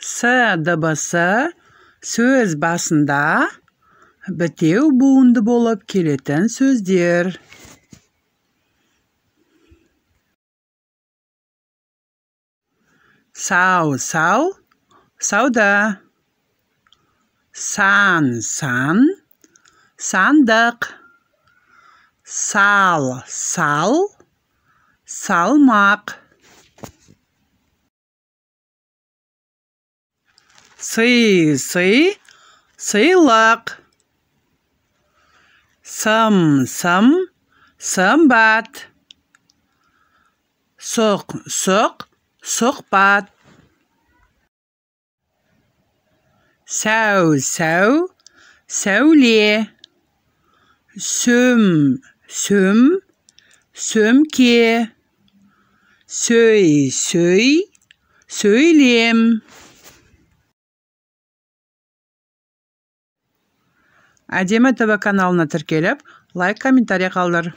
С дыбысы сөз басында бітеу буынды болып келетін сөздер. Сау-сау, сауда. Сан-сан, сандық. Сал-сал, салмақ. Сый-сый, сыйлық. Сым-сым, сымбат. Сұқ-сұқ, сұхбат. Сәу-сәу, сәуле. Сөм-сөм, сөмке. Сөй-сөй, сөйлем. Әдемі ТВ каналына тіркеліп, лайк, комментарий қалдыр.